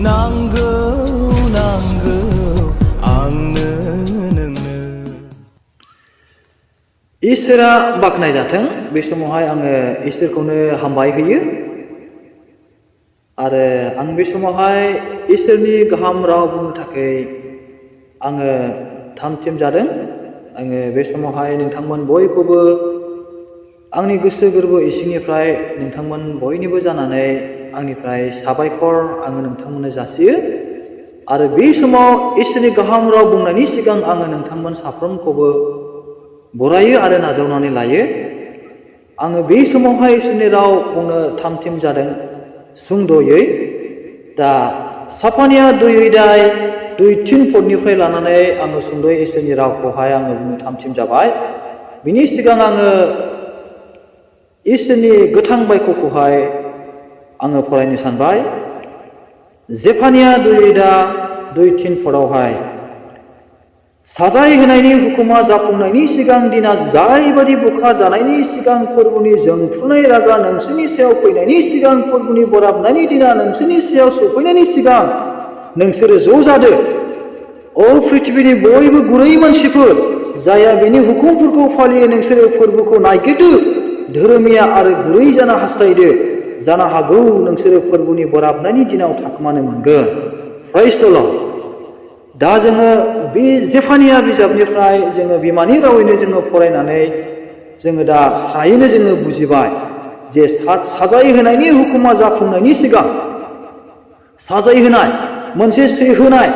नांगौ आंनो नोंनो। इसोरा बाख्नाय जाथों। बे समावहाय आङो इसोरखौनो हामबाय होयो आरो आं बे समावहाय इसोरनि गाहाम राव बुंनो थाखाय आङो थामथिम जादों। आङो बे समावहाय नोंथांमोन बयखौबो आंनि गोसो गोरबो इसिंनिफ्राय नोंथांमोन बयनिबो जानानै आंनिफ्राय साबायखर आङो नोंथांमोननो जासियो आरो बे समाव इसोरनि गाहाम राव बुंनायनि सिगां आङो नोंथांमोन साफ्रोमखौबो बरायो आरो नाजावनानै लायो। आङो बे समावहाय इसोरनि राव बुंनो थामथिम जादों सुंद'यै। दा साफानिया 2:2-3 पदनिफ्राय लानानै आङो सुंद'यै इसोरनि रावखौहाय आङो बुंनो थामथिम जाबाय। बिनि सिगां आङो इसोरनि गोथां बायख'खौहाय आङो फरायनो सानबाय। जेफानिया 2:2-3 पदआवहाय साजाय होनायनि हुकुमा जाफुंनायनि सिगां दिना जायबादि बुखार जानायनि सिगां फोरबोनि जोंफ्रुनाय रागा नोंसोरनि सायाव फैनायनि सिगां फोरबोनि बराबनायनि दिना नोंसोरनि सायाव सफैनायनि सिगां नोंसोरो ज' जादो। अ पृथिबीनि बयबो गुरै मानसिफोर जाया बेनि हुकुमफोरखौ फालियो, नोंसोरो फोरबोखौ नायगिरदो, धोरोमिया आरो गुरै जानो हास्थायदो। जानो हागौ नोंसोरो फोरबोनि बराबनायनि दिनाव थाखोमानो मोनगोन। प्रेइज द लर्ड। दा जोङो बे जेफानिया बिजाबनिफ्राय जोङो बिमानि रावैनो जोङो फरायनानै जोङो दा स्रायैनो जोङो बुजिबाय जे साजाय होनायनि हुकुमा जाफुंनायनि सिगां साजाय होनाय मोनसे सैहोनाय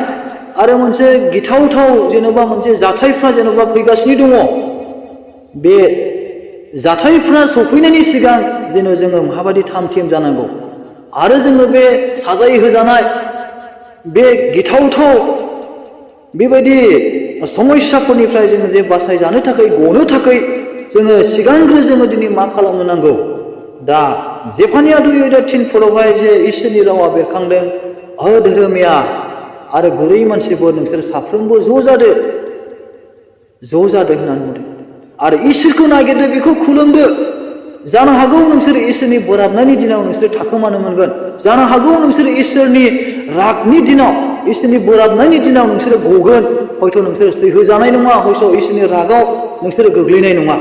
आरो मोनसे गिथावथाव जेन'बा मोनसे जाथायफ्रा जेन'बा फैगासिनो दङ। बे जाथायफ्रा सफैनायनि सिगां जेन' जोङो माबायदि थामथिम जानांगौ आरो जोङो बे साजाय होजानाय बे गिथावथाव बेबायदि समस्याफोरनिफ्राय जोङो जे बासायजानो थाखाय गनो थाखाय जोङो सिगांग्रो जोङो दिनै मा खालामनो नांगौ। दा जेफानिया 2:3 पदआवहाय जे इसोरनि रावा बेरखांदों, अधोरोमिया आरो गुरै मानसिफोर नोंसोर साफ्रोमबो ज' जादो होननानै बुंदों आरो इसोरखौ नागिरदो, बेखौ खुलुमदो। जानो हागौ नोंसोर इसोरनि बोराबनायनि दिनाव नोंसोर थाखोमानो मोनगोन। जानो हागौ नोंसोर इसोरनि रागनि दिनाव, इसोरनि बोराबनायनि दिनाव नोंसोरो गगोन। हयथ' नोंसोर सैहोजानाय नङा, हयथ' इसोरनि रागाव नोंसोरो गोग्लैनाय नङा।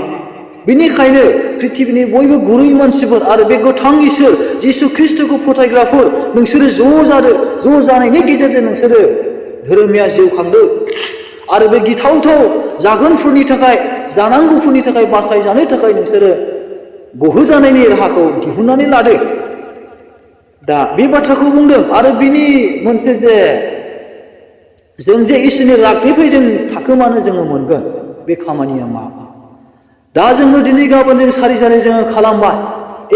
बेनिखायनो पृथिबीनि बयबो गुरै मानसिफोर आरो बे गोथां इसोर जिसु ख्रिस्ट'खौ फोथायग्राफोर नोंसोरो ज' जादो। ज' जानायनि गेजेरजों नोंसोरो धोरोमिया जिउ खांदो आरो बे गिथावथाव जागोनफोरनि थाखाय, जानांगौफोरनि थाखाय, बासायजानो थाखाय नोंसोरो गहोजानायनि राहाखौ दिहुननानै लादो। दा बे बाथ्राखौ बुंदों आरो बिनि मोनसे जे जों जे इसोरनि रागनिफ्राय जों थाखोमानो जोङो मोनगोन, बे खामानिया मा? दा जोङो दिनै गाबोन जों सारि जोङो खालामबाय।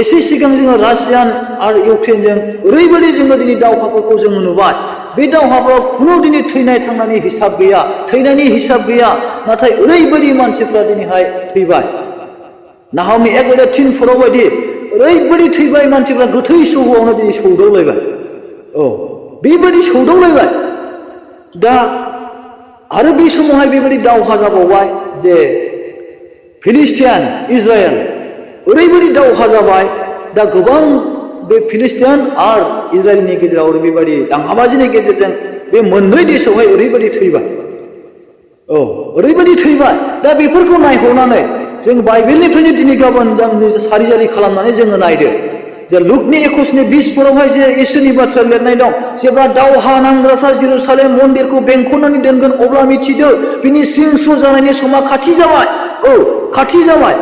एसे सिगां जोङो रासियान आरो इउक्रेनजों ओरैबायदि जोङो दिनै दावहाफोरखौ जोङो नुबाय। बे दावहाफोराव खुनु दिनै थैनाय थांनायनि हिसाब गैया, थैनायनि हिसाब गैया। नाथाय ओरैबायदि मानसिफ्रा दिनैहाय थैबाय। नाहामि 1:3 पदआव बायदि ओरैबायदि थैबाय मानसिफ्रा गोथै सह'आवनो दिनै सौदावलायबाय। औ, बेबायदि सौदावलायबाय। दा आरो बे समावहाय बेबायदि दावहा जाबावबाय जे फिलिस्टियान इजराइल ओरैबायदि दावहा जाबाय। दा गोबां बे फिलिस्टियान आरो इजराइलनि गेजेराव बेबायदि दाङाबाजिनि गेजेरजों बे मोननै देशआवहाय ओरैबायदि थैबाय। औ, ओरैबायदि थैबाय। दा बेफोरखौ नायहरनानै जों बाइबेलनिफ्रायनो दिनै गाबोन सारि खालामनानै जोङो नायदो जे लुकनि 21:20 पदआवहाय जे इसोरनि बाथ्रा लिरनाय दं, जेब्ला दावहा नांग्राफ्रा जेरुसालेम मन्दिरखौ बेंखननानै दोनगोन अब्ला मिथिदो बिनि सिं सुर जानायनि समा खाथि जाबाय। औ, खाथि जाबाय।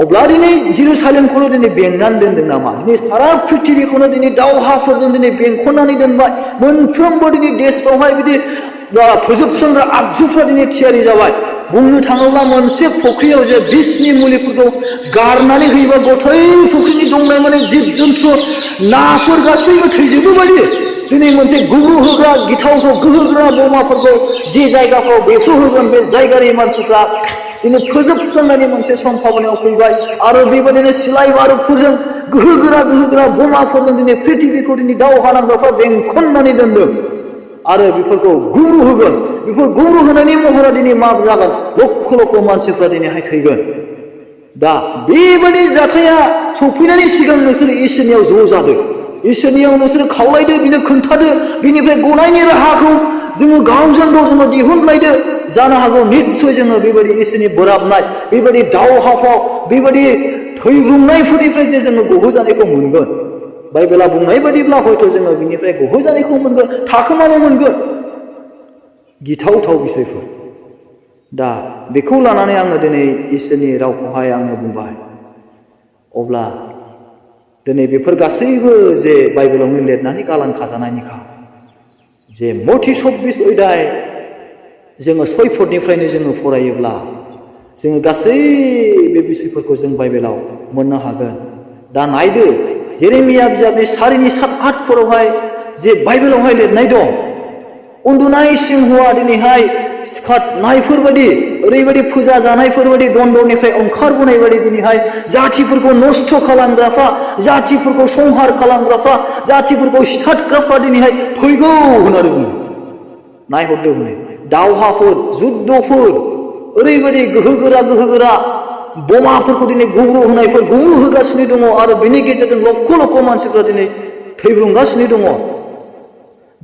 अब्ला दिनै जेरुसालेमखौनो दिनै बेंनानै दोनदों नामा? दिनै सारा पृथिबीखौनो दिनै दावहाफोरजों दिनै बेंखननानै दोनबाय। मोनफ्रोमबो दिनै देशफ्रावहाय बिदि फोजोबस्रांग्रा आगजुफ्रा दिनै थियारि जाबाय। बुंनो थाङोब्ला मोनसे फुख्रियाव जे बिसनि मुलिफोरखौ गारनानै होयोबा गथै फुख्रिनि दंनाय माने जिब जन्थु नाफोर गासैबो थैजोबो बायदि दिनै मोनसे गुरु होग्रा गिथावथाव गोहोग्रा बमाफोरखौ जे जायगाफ्राव बेफ्रुहोगोन बे जायगानि मानसिफ्रा दिनै फोजोबस्रांनायनि मोनसे सम्भाबनायाव फैबाय। आरो बेबायदिनो सिलाय बारुदफोरजों गोहोगोरा बमाफोरजों दिनै पृथिबीखौ दिनै दावहा नांग्राफ्रा बेंखननानै दोनदों आरो बेफोरखौ गुरु होगोन। बेफोर गुरु होनायनि महरा दिनै मा जागोन? लक्ष लक्ष मानसिफ्रा दिनैहाय थैगोन। दा बेबायदि जाथाया सफैनायनि सिगां नोंसोर इसोरनियाव ज' जादों। इसोरनियाव नोंसोरो खावलायदो बिनो खोन्थादो बिनिफ्राय गनायनि राहाखौ जोङो गावजों गाव जोङो दिहुनलायदो जानो हागौ निस्सय जोङो बेबायदि इसोरनि बोराबनाय बेबायदि दावहाफाव बेबायदि थैब्रुंनायफोरनिफ्राय जे जोङो गहोजानायखौ मोनगोन बाइबेला बुंनाय बायदिब्ला हयथ' जोङो बिनिफ्राय गहोजानायखौ मोनगोन थाखोमानो मोनगोन गिथावथाव बिसयफोर दा बेखौ लानानै आङो दिनै इसोरनि रावखौहाय आङो बुंबाय अब्ला दिनै बेफोर गासैबो जे बाइबेलावनो लिरनानै गालांखाजानायनिखा जे मथि 24 अध्याय जोङो 6 पदनिफ्रायनो जोङो फरायोब्ला जोङो गासै बे बिसयफोरखौ जों बाइबेलाव मोननो हागोन दा नायदो जेरेमिया बिजाबनि 4:7-8 फोरावहाय जे बाइबेलावहाय लिरनाय दं उन्दुनाय सिंहआ दिनैहाय सिखारनायफोरबायदि ओरैबायदि फोजा जानायफोरबायदि दन्दरनिफ्राय ओंखारबोनाय बायदि दिनैहाय जातिफोरखौ नस्थ' खालामग्राफ्रा जातिफोरखौ संहार खालामग्राफ्रा जातिफोरखौ सिथारग्राफ्रा दिनैहाय फैगौ होननानै बुङो नायहरदो हनै दावहाफोर जुद्धफोर ओरैबायदि गोहोगोरा बमाफोरखौ दिनै गुब्रु होगासिनो दङ आरो बेनि गेजेरजों लक्ष लक्ष मानसिफ्रा दिनै थैब्रुंगासिनो दङ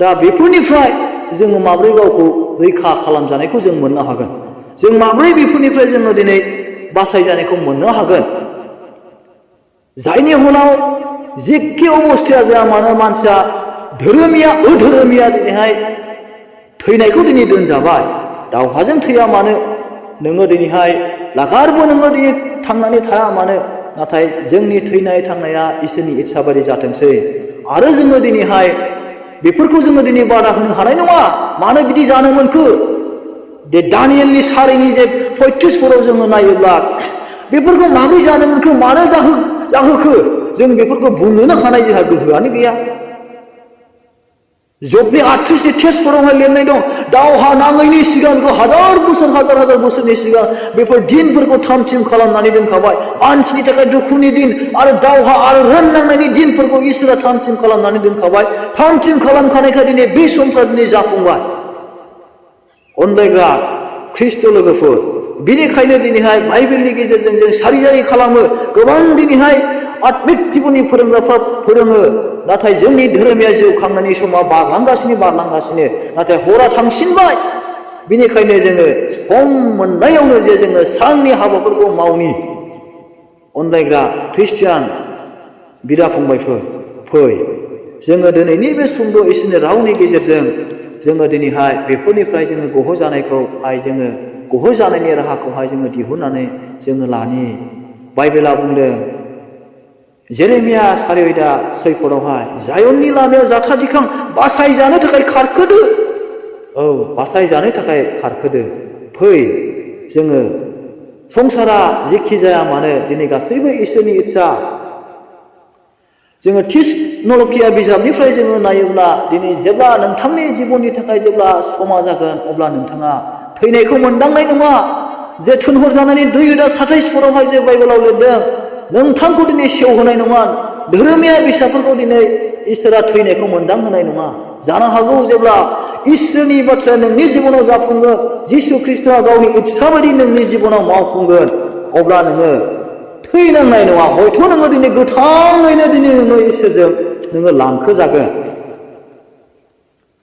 दा बेफोरनिफ्राय जोङो माब्रै गावखौ रैखा खालामजानायखौ जों मोननो हागोन जों माब्रै बेफोरनिफ्राय जोङो दिनै बासायजानायखौ मोननो हागोन जायनि उनाव जेखि अबस्थाया जाया मानो मानसिया धोरोमिया अधोरोमिया दिनैहाय थैनायखौ दिनै दोनजाबाय दावहाजों थैया मानो नोङो दिनैहाय लागारबो नोङो दिनै थांनानै थाया मानो नाथाय जोंनि थैनाय थांनाया इसोरनि इच्छा बायदि जाथोंसै आरो जोङो दिनैहाय बेफोरखौ जोङो दिनै बादा होनो हानाय नङा मानो बिदि जानो मोनखो दे दानियेलनि 4:नि जे 35 फोराव जोङो नायोब्ला बेफोरखौ माबोरै जानो मोनखो मानो जाहोखो जों बेफोरखौ बुंनोनो हानाय जोंहा गोहोआनो गैया जबनि 38नि टेक्सटफोरावहाय लिरनाय दं दावहा नाङैनि सिगां हाजार बोसोरनि सिगां बेफोर दिनफोरखौ थाम-थिम खालामनानै दोनखाबाय मानसिनि थाखाय दुखुनि दिन आरो दावहा आरो रोननांनायनि दिनफोरखौ इसोरा थाम-थिम खालामनानै दोनखाबाय थाम-थिम खालामखानायखाय दिनै बे समफ्रा दिनै जाफुंबाय अनलायग्रा ख्रिस्ट' लोगोफोर बेनिखायनो दिनैहाय बाइबेलनि गेजेरजों जों सारि खालामो गोबां दिनैहाय आत्मिक जिबननि फोरोंग्राफ्रा फोरोङो नाथाय जोंनि धोरोमिया जिउ खांनायनि समा बारलांगासिनो नाथाय हरा थांसिनबाय बेनिखायनो जोङो सम मोननायावनो जे जोङो सांनि हाबाफोरखौ मावनि अनलायग्रा ख्रिस्टियान बिदा फंबायफोर फै जोङो दिनैनि बे सुंद' इसोरनि रावनि गेजेरजों जोङो दिनैहाय बेफोरनिफ्राय जोङो गहोजानायखौहाय जोङो गहोजानायनि राहाखौहाय जोङो दिहुननानै जोङो लानि बाइबेला बुंदों जेरेमिया 4:6 फोरावहाय जायननि लामायाव जाथा दिखां बासायजानो थाखाय खारखोदो बासायजानो थाखाय खारखोदो फै जोङो संसारा जेखि जाया मानो दिनै गासैबो इसोरनि इच्छा जोङो थिस्न'लकिया बिजाबनिफ्राय जोङो नायोब्ला दिनै जेब्ला नोंथांनि जिबननि थाखाय जेब्ला समा जागोन अब्ला नोंथाङा थैनायखौ मोनदांनाय नङा जे थुनहरजानायनि 2:27 फोरावहाय जे बाइबेलाव लिरदों नोंथांखौ दिनै सेवहोनाय नङा धोरोमिया बिसाफोरखौ दिनै इसोरा थैनायखौ मोनदांहोनाय नङा जानो हागौ जेब्ला इसोरनि बाथ्राया नोंनि जिबनाव जाफुंगोन जिसु ख्रिस्ट'आ गावनि इच्छा बायदि नोंनि जिबनाव मावफुंगोन अब्ला नोङो थैनांनाय नङा हयथ' नोङो दिनै गोथाङैनो दिनै नोङो इसोरजों नोङो लांखोजागोन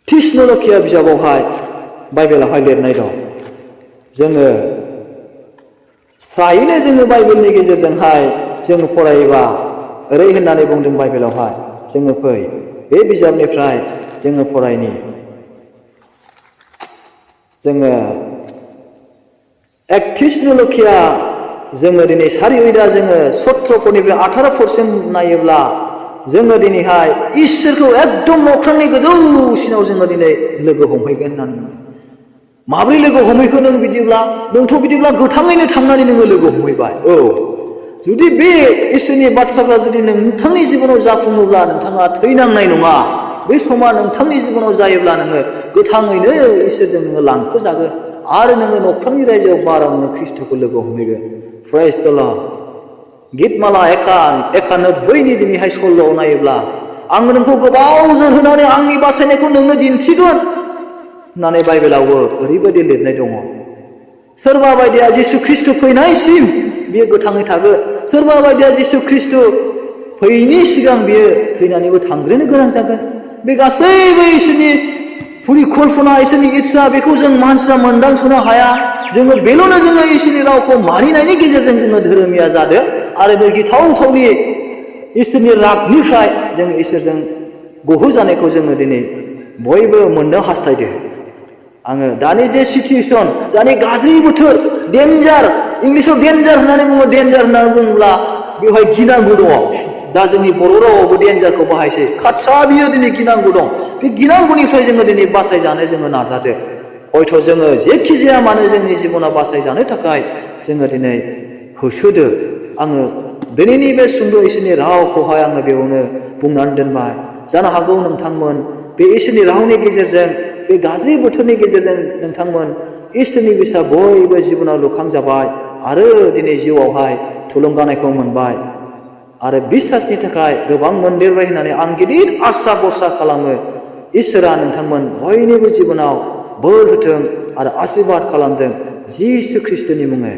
थिस्न'लकिया बिजाबावहाय बाइबेलावहाय लिरनाय दं जोङो स्रायैनो जोङो बाइबेलनि गेजेरजोंहाय जोङो फरायोबा ओरै होननानै बुंदों बाइबेलावहाय जोङो फै बे बिजाबनिफ्राय जोङो फरायनि जोङो थिस्न'लकिया जोङो दिनै 4 जोङो 17 18% नायोब्ला जोङो दिनैहाय इसोरखौ एकदम नख्रांनि गोजौसिनाव जोङो दिनै लोगो हमहैगोन होननानै माब्रै लोगो हमहैखो नोंथ' बिदिब्ला गोथाङैनो थांनानै नोङो लोगो हमहैबाय जुदि बे इसोरनि बाथ्राफ्रा जुदि नोंथांनि जिबनाव जाफुङोब्ला नोंथाङा थैनांनाय नङा बे समा नोंथांनि जिबनाव जायोब्ला नोङो गोथाङैनो इसोरजों नोङो लांखोजागोन आरो नोङो न'खरनि रायजोआव बाराव नोङो ख्रिस्ट'खौ लोगो हमहैगोन प्रेज द लर्ड गितमाला 91:90 दिनैहाय सल्ल'आव नायोब्ला आङो नोंखौ गोबाव जोरहोनानै आंनि बासायनायखौ नोंनो दिन्थिगोन होननानै बाइबेलावबो ओरैबायदि लिरनाय दङ सोरबा बायदिया जिसु ख्रिस्ट' फैनायसिम बियो गोथाङै थागोन सोरबा बायदिया जिसु ख्रिस्ट' फैयैनि सिगां बियो थैनानैबो थांग्रोनो गोनां जागोन बे गासैबो इसोरनि परिकल्पना इसोरनि इच्छा बेखौ जों मानसिया मोनदांस'नो हाया जोङो बेल'नो जोङो इसोरनि रावखौ मानिनायनि गेजेरजों जोङो धोरोमिया जादों आरो बे गिथावथावनि इसोरनि रागनिफ्राय जों इसोरजों गहोजानायखौ जोङो दिनै बयबो मोननो हास्थायदों आङो दानि जे सिचुएसन दानि गाज्रि बोथोर डेन्जार इंलिसाव डेन्जार होननानै बुङो डेन्जार होननानै बुङोब्ला बेवहाय गिनांगौ दङ दा जोंनि बर' रावावबो डेन्जारखौ बाहायसै खाथ्रा बियो दिनै गिनांगौ दं बे गिनांगौनिफ्राय जोङो दिनै बासायजानो जोङो नाजादों हयथ' जोङो जेखि जाया मानो जोंनि जिबना बासायजानो थाखाय जोङो दिनै होसोदो आङो दिनैनि बे सुंद' इसोरनि रावखौहाय आङो बेयावनो बुंनानै दोनबाय जानो हागौ नोंथांमोन बे इसोरनि रावनि गेजेरजों बे गाज्रि बोथोरनि गेजेरजों नोंथांमोन इसोरनि बिसा बयबो जिबनाव लुखांजाबाय आरो दिनै जिउआवहाय थुलुंगानायखौ मोनबाय आरो बिसासनि थाखाय गोबां मोनदेरबाय होननानै आं गिदिर आसा भरसा खालामो इसोरा नोंथांमोन बयनिबो जिबनाव बोर होथों आरो आशीर्बाद खालामदों जिसु ख्रिस्ट'नि मुङै